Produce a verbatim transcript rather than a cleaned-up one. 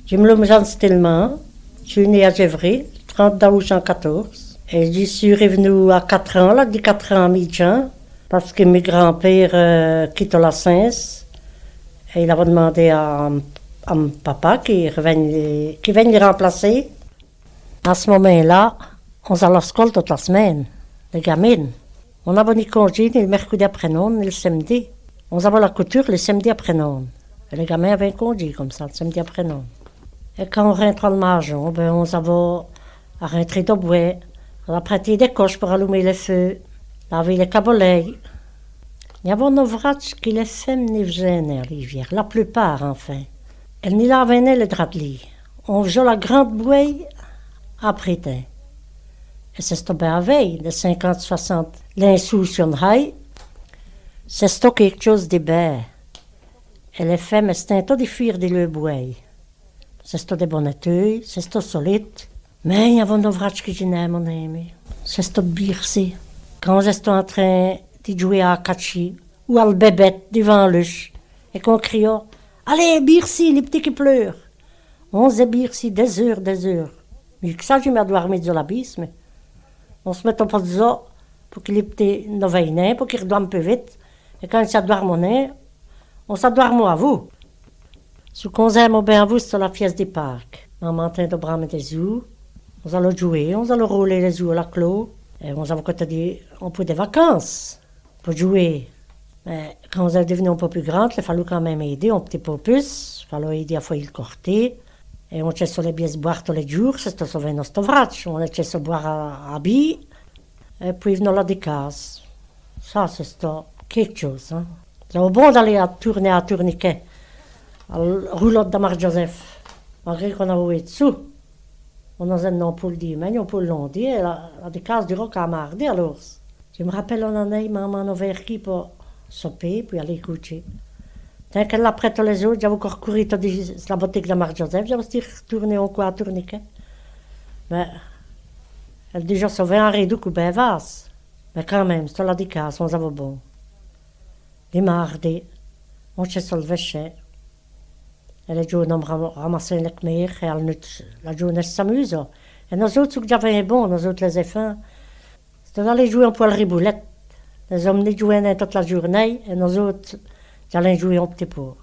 Dji m' lome Jeanne Stillman, dji sus née à Gevrey, trinte-deux août cent quatorze. Èt dji sus riv'nûwe à quatre ans, là, di quatre ans à mi-djin, pace qui mi grand-pére, euh, quito la cinse, èt il aveut d'mandé à, à m' papa qu'i rivègne, qu'i vègne li remplacer. À ç' momint-là, on-z-a l' scole tote la semaine, lès gamines. On n'aveut ni condjî ni l' mèrcrèdi après-nonde, ni l' sèmedi. On-z-aveut la couture l' sèmedi après-nonde. Èt lès gamins aveut condjî come ça, l' sèmedi après-nonde. Èt quand on rintre al majon, bin, on-z-aveut à rintrer do bwès, à prèter dès coches po aloumer l' feû, laver lès cabolèyes. I-n-aveut on-z-ouvradje qui lès feumes ni f'zeut nin à l'ivièr, la plupart, enfin. Èles ni lav'nut nin lès draps d' lît. On f'zeut la grande bouwêye après timps. Èt c'èsteut bin avou dès cinquante, soixante linçoûs su on-n-haye, c'èsteut quékchôse di bia. Èt lès feumes èstint totes fîres di leû bouwêye. C'èsteut dès bons nètèyes, c'èsteut solide. Mins i-n-aveut on-z-ouvradje qui dji n'in.me nin, mi. C'èsteut d' bîrci. Quand on-z-èsteut en trin di djouwer à catchî, ou al bèbète divant l'uch, èt qu'on crieut : « Alez, bîrci, li p'tit qui pleûre ! » On-z-èbîrci dès-eûres, dès-eûres. Mins qu' ça, dji m'a dwârmi dins l'abisse, mins on s' mèteut po d'zos po qui li p'tit n' vèye nin, po qu'i ridwame pus vite. Èt quand i s'adwârmeut nin, on s'adwârmeut avou. Çou qu'on-z-in.meut bin avou, c'èsteut la fièsse di Pâques. Maman tindot brâmint dès-oûs, on-z-aleut djouwer, on-z-aleut rôler lès-oûs à l' clôt, èt on-z-aveut co todi on pô di vacances po djouwer. Mins quand on-z-a div'nou on pô pus grande, il a falu quand min.me èder on p'tit pô pus, falu èder à foyî l' cortî. Èt on tchèsseut lès bièsses bwâre tos lès djoûs, c'èsteut sovint nosse ouvradje, on lès tchèsseut bwâre à, à bî, èt pwîs v'nut la dicâce. Ça, c'èsteut quékchôse, in. C'èsteut bon d'aler à toûrner à tourniquèt, al roulote da Marc Joseph, malgré qu'on-aveut d' sous. On-z-in.meut on pô l' dîmègne, on pô l' londi, èt la, la dicâce dureut qu'à mardi, alors. Dji m' rapèle one-anêye, maman nos vêrkît po soper, pwîs aler coûtchî. Tant qu'èle a prèt tos lès-ôtes, dj'aveut co couru todi s' la botique da Marc Joseph, dj'aveut stî toûrner on côp à tourniquèt. Mins èle dijeut sovint: « Arètez, coupez vos vases. » Mins quand min.me, c'èsteut la dicâce, on-z-aveut bon. Li mardi, on tchèsseut l' vèchèt. Èt lès djoûs-là, on ra-, ramassint lès k'mére, èt al nût, la djoûrnéye, on s'amûseut. Èt nos-ôtes, çou qu' dj'avin.me bon, nos-ôtes lès-èfants, c'èsteut d'aler djouwer on pô al riboulète. Lès-omes ni djouwint nin tote la djoûrnéye, èt nos-ôtes, dj'alin djouwer on p'tit pô.